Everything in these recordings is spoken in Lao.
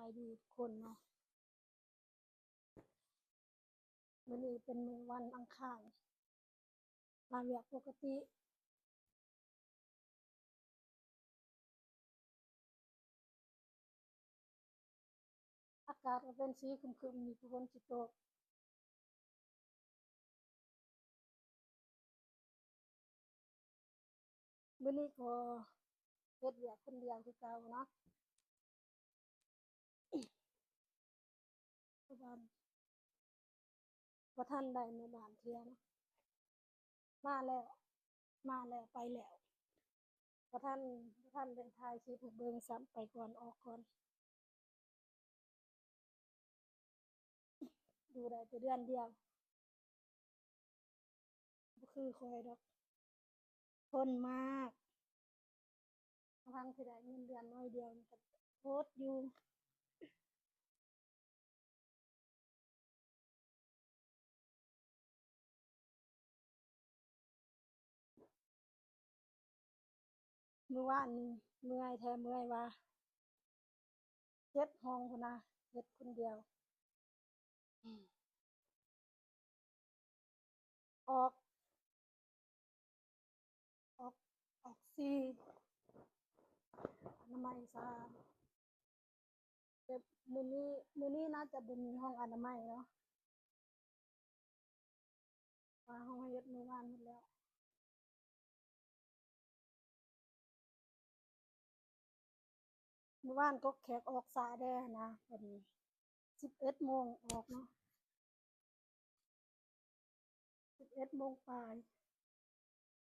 າຍດີທຸກຄົນເນາະ. ມື້ນີ້ເປັນມື້ວັນອັງຄານ ມາວຽກປົກກະຕິ. ອາກາດກໍເປັນສີຄຶ້ມໆ ມີຝົນຊິຕົກ. ມື້ນີ້ກໍເຮັດວຽກຄົນດຽວຄືເກົ່າເນາະ ເພາະວ່າບໍ່ທັນໄດ້ແມ່ບ້ານເທື່ອເນາະ. ມາແລ້ວ ມາແລ້ວໄປແລ້ວ ບໍ່ທັນ ບໍ່ທັນໄດ້ຖ່າຍຄລິບໃຫ້ເບິ່ງຊ້ຳ ໄປກ່ອນ ອອກກ່ອນ. ຢູ່ໄດ້ແຕ່ເດືອນດຽວ ບໍ່ຄືຂ້ອຍດອກ ທົນມາກ. ທັງທີ່ໄດ້ເງິນເດືອນໜ້ອຍດຽວນີ້ກໍອົດຢູ່. ມື້ວານນີ້ເມື່ອຍແທ້ ເມື່ອຍວ່າ ເຈັດຫ້ອງພຸ້ນນະ ເຮັດຄົນດຽວ. ອອກ ອອກ ອອກສີ່ ອະນາໄມສາມ ແຕ່ມື້ນີ້ ມື້ນີ້ໜ້າຈະບໍ່ມີຫ້ອງອະນາໄມເນາະ ວ່າເຮົາເຮັດມື້ວານໝົດແລ້ວ. ມື້ວານກໍແຂກອອກຊ້າແດ່ນະ ເພິ່ນສິບເອັດໂມງອອກເນາະ ສິບເອັດໂມງປາຍ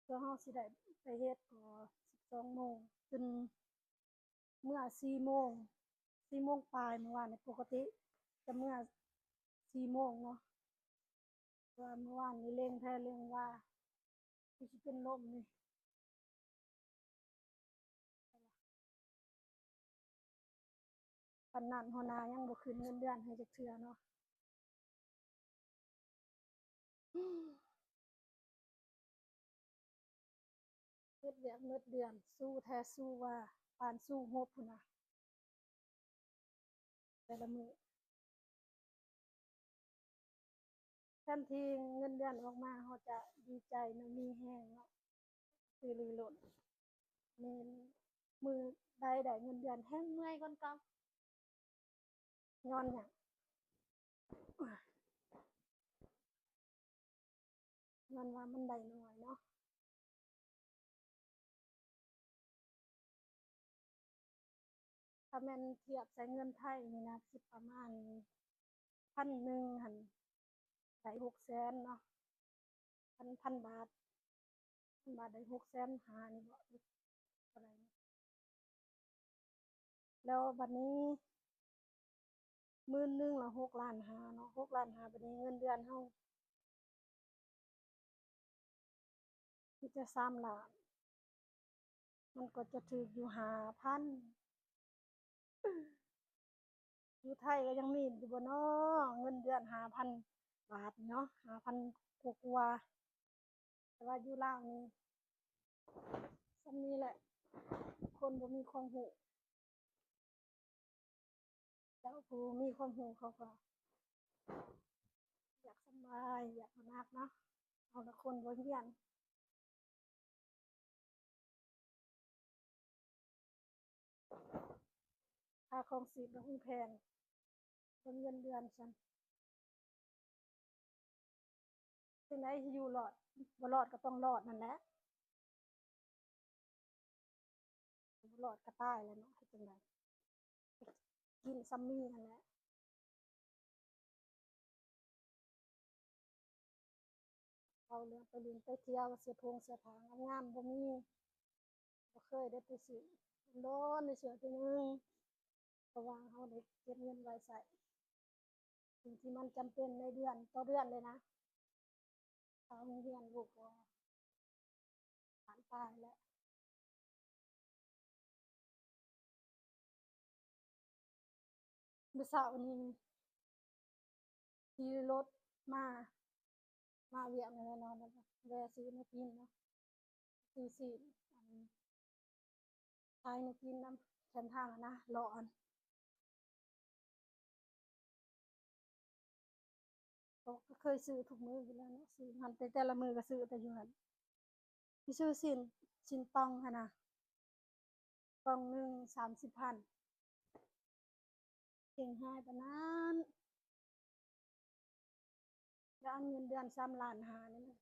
ເພື່ອເຮົາຊິໄດ້ໄປເຮັດກໍສິບສອງໂມງ ຕື່ນເມື່ອສີ່ໂມງ ສີ່ໂມງປາຍ. ມື້ວານນີ້ປົກກະຕິຈະເມື່ອສີ່ໂມງເນາະ ແຕ່ວ່າມື້ວານນີ້ເລັ່ງແທ້ເລັ່ງວ່າ ຄືຊິເປັນລົມນີ້. ປານນັ້ນຫົວໜ້າຍັງບໍ່ຂຶ້ນເງິນເດືອນໃຫ້ຈັກເທື່ອເນາະ. ເຮັດວຽກໝົດເດືອນ ສູ້ແທ້ສູ້ວ່າ ປານສູ້ຮົບພຸ້ນນະ ແຕ່ລະມື້. ແທນທີ່ເງິນເດືອນອອກມາ ເຮົາຈະດີໃຈເນາະ ມີແຮງເນາະ ຊື້ລີລົດ. ແມ່ນ ມື້ໃດໄດ້ເງິນເດືອນແຮງເມື່ອຍກວ່າເກົ່າ. ຍ້ອນຫຍັງ? ຍ້ອນວ່າມັນໄດ້ໜ້ອຍເນາະ. ຖ້າແມ່ນທຽບໃສ່ເງິນໄທນີ້ນະ ຊິປະມານພັນໜຶ່ງຫັ້ນ ໄດ້ຫົກແສນເນາະ ພັນ ພັນບາດ ພັນບາດໄດ້ຫົກແສນຫ້ານີ້ບໍ ເທົ່າໃດນີ້. ແລ້ວບັດນີ້ໝື່ນໜຶ່ງລະຫົກລ້ານຫ້າເນາະ ຫົກລ້ານຫ້າ ບັດນີ້ເງິນເດືອນເຮົາມີແຕ່ສາມລ້ານ ມັນກໍຈະຖືກຢູ່ຫ້າພັນ. ຢູ່ໄທກໍຍັງມີຢູ່ບໍ່ນໍ ເງິນເດືອນຫ້າພັນບາດເນາະ ຫ້າພັນກວ່າໆ ແຕ່ວ່າຢູ່ລາວນີ້ສ່ຳນີ້ແຫຼະ ຄົນບໍ່ມີຄວາມຮູ້. ເຈົ້າຜູ້ມີຄວາມຮູ້ເຂົາກໍຢາກສຳບາຍ ຢາກບໍ່ໜັກເນາະ ເຮົາລະຄົນບໍ່ຮຽນ. ຄ່າຄອງຊີບລະຮຸນແພງ ເບິ່ງເງິນເດືອນຊັ້ນ ຈັ່ງໃດຊິຢູ່ລອດ ບໍ່ລອດກໍຕ້ອງລອດນັ້ນແຫຼະ ບໍ່ລອດກໍຕາຍແລ້ວເນາະ ເຮັດຈັ່ງໃດ ກິນຊ່ຳມີຫັ້ນແຫຼະ. ເວົ້າເລື່ອງໄປຫຼິ້ນໄປທ່ຽວ ເສື້ອຜົງເສື້ອຜ້າງາມໆບໍ່ມີ ບໍ່ເຄີຍໄດ້ໄປຊື້ ດົນໆໄດ້ຊື້ເທື່ອໜຶ່ງ ເພາະວ່າເຮົາໄດ້ເກັບເງິນໄວ້ໃຊ້ສິ່ງທີ່ມັນຈຳເປັນໃນເດືອນຕໍ່ເດືອນເລີຍນະ. ຄ່າໂຮງຮຽນລູກກໍບານປາຍແລ້ວ. ມື້ເຊົ້ານີ້ຂີ່ລົດມາ ມາວຽກນີ້ແຫຼະເນາະ ແວ່ຊື້ແນວກິນເນາະ ຊື້ຊີ້ນ ອັນ ຂາຍແນວກິນນຳແຄມທາງຫັ້ນນະ ເລາະອັນ ກໍເຄີຍຊື້ທຸກມື້ຢູ່ແລ້ວເນາະ ຊື້ຫັ້ນ ແຕ່ ແຕ່ລະມື້ກໍຊື້ແຕ່ຢູ່ຫັ້ນ ຊິຊື້ຊີ້ນ ຊີ້ນຕ່ອງຫັ້ນນະ ກ່ອງໜຶ່ງສາມສິບພັນ ເກັ່ງຮ້າຍປານນັ້ນ ແລ້ວອັນເງິນເດືອນສາມລ້ານຫ້ານີ້ ມັນ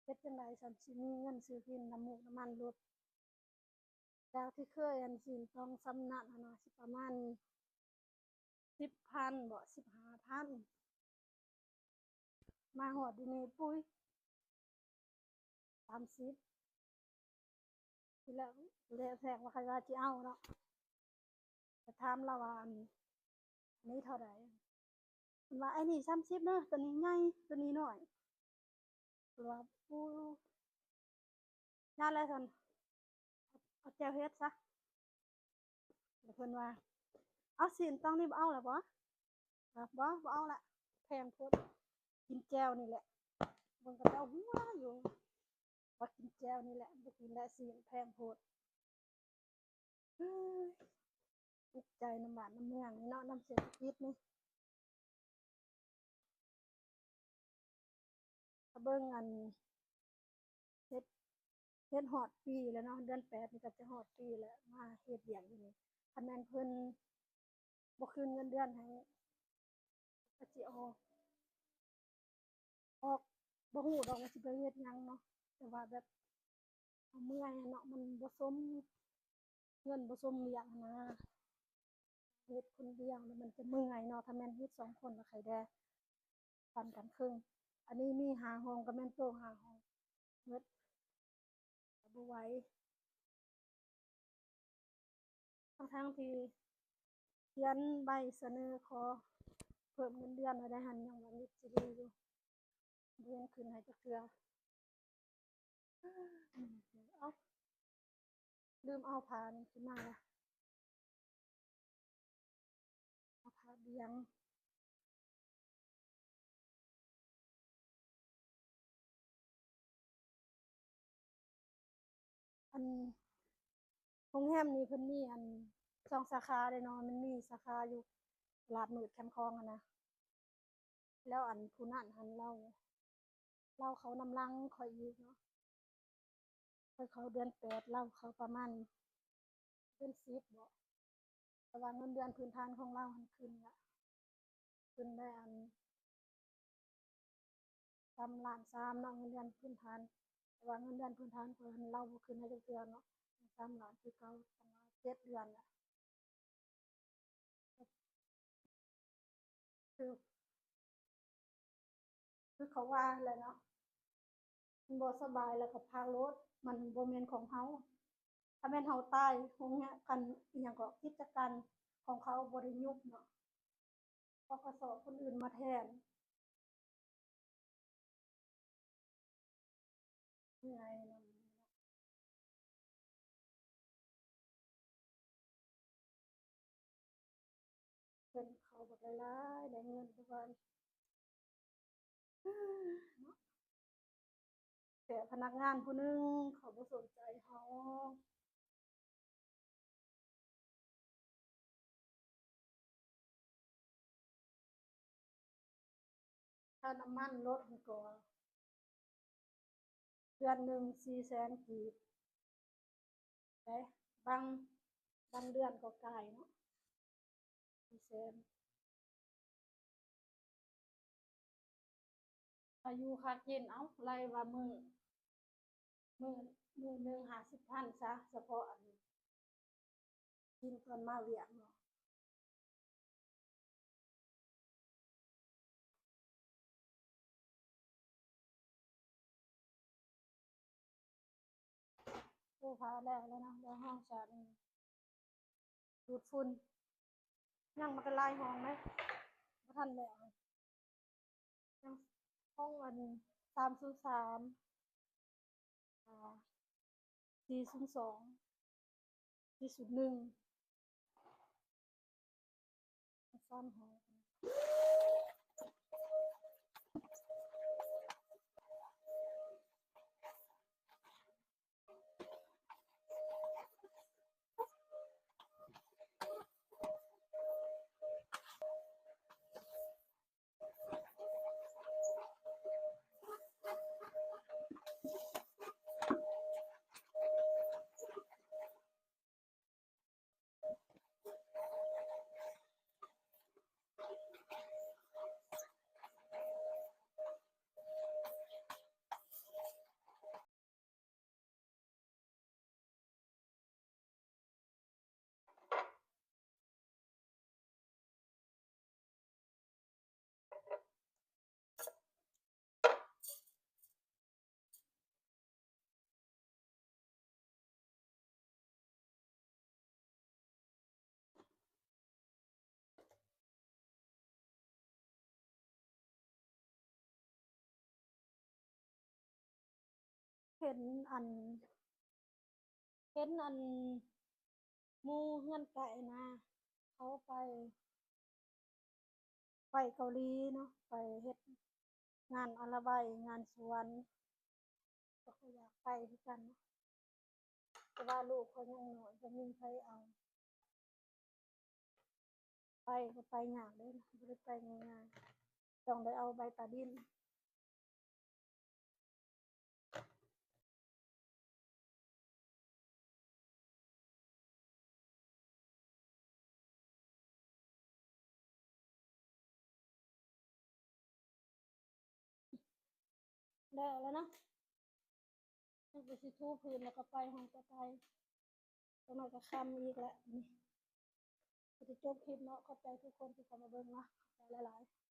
ເຮັດຈັ່ງໃດຊັ້ນ ຊິມີເງິນຊື້ກິນ ນ້ຳມູກນ້ຳມັນລົດ ຈາກທີ່ເຄີຍອັນຊີ້ນຕ່ອງສ່ຳນັ້ນຫັ້ນນະ ຊິປະມານສິບພັນບໍ ສິບຫ້າພັນ ມາຮອດດຽວນີ້ ປຸ້ຍ ສາມສິບ ແລ້ວ ແລ້ວແທກວ່າ ໃຜວ່າຊິເອົາເນາະ ກໍຖາມລາວວ່າ ອັນ ອັນນີ້ເທົ່າໃດ ເພິ່ນວ່າ ອັນນີ້ສາມສິບເດີ ໂຕນີ້ໃຫຍ່ ໂຕນີ້ນ້ອຍ ເພິ່ນວ່າ ໂອ້ ຢ່າແລ້ວຊັ້ນ ເອົາແຈ່ວເຫັດຊະ ແລ້ວເພິ່ນວ່າ ເອົາຊີ້ນຕ່ອງນີ້ບໍ່ເອົາລະບໍ ວ່າ ບໍ່ ບໍ່ເອົາລະ ແພງໂພດ ກິນແຈ່ວນີ້ແຫຼະ ເບິ່ງເຂົາເຈົ້າຫົວຢູ່ ວ່າກິນແຈ່ວນີ້ແຫຼະ ບໍ່ກິນແລ້ວຊີ້ນ ແພງໂພດ ເອີຍ ທຸກໃຈນຳບ້ານນຳເມືອງນີ້ເນາະ ນຳເສດຖະກິດນີ້ ຖ້າເບິ່ງອັນ ເຮັດ ເຮັດຮອດປີແລ້ວເນາະ ເດືອນແປດນີ້ກໍຈະຮອດປີແລ້ວ ມາເຮັດວຽກຢູ່ນີ້ ຄັນແມ່ນເພິ່ນບໍ່ຄືນເງິນເດືອນໃຫ້ ກໍຊິອອກ ອອກ ບໍ່ຮູ້ດອກວ່າຊິໄປເຮັດຫຍັງເນາະ ແຕ່ວ່າແບບ ເຮົາເມື່ອຍຫັ້ນເນາະ ມັນບໍ່ສົມ ເງິນບໍ່ສົມວຽກຫັ້ນນະ ເຮັດຄົນດຽວແລ້ວມັນຈະເມື່ອຍເນາະ ຖ້າແມ່ນເຮັດສອງຄົນລະໄຄແດ່ ປັນກັນເຄິ່ງ ອັນນີ້ມີຫ້າຫ້ອງ ກໍແມ່ນໂຕະຫ້າຫ້ອງ ເໝິດ ກໍບໍ່ໄຫວ ທັງໆທີ່ຂຽນໃບສະເໜີຂໍເພີ່ມເງິນເດືອນໄວ້ໄດ້ຫັ້ນ ຍັງວ່າມິດຈີລີຢູ່ ບໍ່ເຫັນຂຶ້ນໃຫ້ຈັກເທື່ອ ເອົ້າ ລືມເອົາຜ້ານີ້ຂຶ້ນມາລະ ເອົາຜ້າບ່ຽງ ອັນ ໂຮງແຮມນີ້ເພິ່ນມີອັນສອງສາຂາເດ້ເນາະ ມັນມີສາຂາຢູ່ຕະຫຼາດມືດແຄມຂອງຫັ້ນນະ ແລ້ວອັນຜູ້ນັ້ນຫັ້ນລາວ ລາວເຂົ້ານຳຫຼັງຂ້ອຍອີກເນາະ ຂ້ອຍເຂົ້າເດືອນແປດ ລາວເຂົ້າປະມານເດືອນສິບບໍ ແຕ່ວ່າເງິນເດືອນພື້ນຖານຂອງລາວຫັ້ນຂຶ້ນລະ ຂຶ້ນໄດ້ອັນ ສາມລ້ານສາມເນາະ ເງິນເດືອນພື້ນຖານ ແຕ່ວ່າເງິນເດືອນພື້ນຖານຂ້ອຍຫັ້ນລາວບໍ່ຂຶ້ນໃຫ້ຈັກເທື່ອເນາະ ສາມລ້ານຄືເກົ່າ ຕັ້ງວ່າເຈັດເດືອນລະ ຄື ຄືເຂົາວ່າແຫຼະເນາະ ມັນບໍ່ສະບາຍແລ້ວກໍພັກໂລດ ມັນບໍ່ແມ່ນຂອງເຮົາ ຖ້າແມ່ນເຮົາຕາຍ ໂຮງຮຽນ ອັນ ອີຫຍັງເກາະ ກິດຈະການຂອງເຂົາບໍ່ໄດ້ຍຸບເນາະ ເຂົາກໍຊອກຄົນອື່ນມາແທນ ເມື່ອຍນຳ ເພິ່ນເຂົ້າບັກຫຼາຍໆ ໄດ້ເງິນທຸກວັນເນາະ ແຕ່ພະນັກງານຜູ້ໜຶ່ງເຂົາບໍ່ສົນໃຈເຮົາ ຄ່ານ້ຳມັນລົດນີ້ກໍເດືອນໜຶ່ງສີ່ແສນກີບເດ້ ບາງ ບາງເດືອນກໍກາຍເນາະ ສີ່ແສນ ຄ່າຢູ່ຄ່າກິນ ເອົ້າ ໄລ່ວ່າມື້ ມື້ ມື້ໜຶ່ງຫ້າສິບພັນຊະ ສະເພາະອັນກິນຕອນມາວຽກເນາະ. ໂອ້ ພາແລ້ວແລ້ວເນາະ ແລ້ວຫ້ອງສາມ ດູດຝຸ່ນ ຍັງມັນກໍຫຼາຍຫ້ອງເດ້ ບໍ່ທັນແລ້ວ ຍັງຫ້ອງອັນ ສາມສູນສາມ ອ່າ ສີ່ສູນສອງ ທີ່ສຸດໜຶ່ງ ສາມຫ້ອງ. ເຫັນອັນ ເຫັນອັນ ໝູ່ເຮືອນໃກ້ນະ ເຂົາໄປ ໄປເກົາຫຼີເນາະ ໄປເຮັດງານອາລະໄວ ງານສວນ ຂ້ອຍກໍຢາກໄປຄືກັນເນາະ ແຕ່ວ່າລູກຂ້ອຍຍັງນ້ອຍ ບໍ່ມີໃຜເອົາ ໄປກໍໄປຍາກເດ້ ບໍ່ໄດ້ໄປງ່າຍໆ ຕ້ອງໄດ້ເອົາໃບຕາດິນ. ແລ້ວລະເນາະ ເຮົາກໍຊິຖູພື້ນ ແລ້ວກໍໄປຫ້ອງຕໍ່ໄປ ຈັກໜ້ອຍກໍຄ່ຳອີກແລ້ວ ນີ້ ກໍຊິຈົບຄລິບເນາະ ຂອບໃຈທຸກຄົນທີ່ເຂົ້າມາເບິ່ງເນາະ ຂອບໃຈຫຼາຍໆ.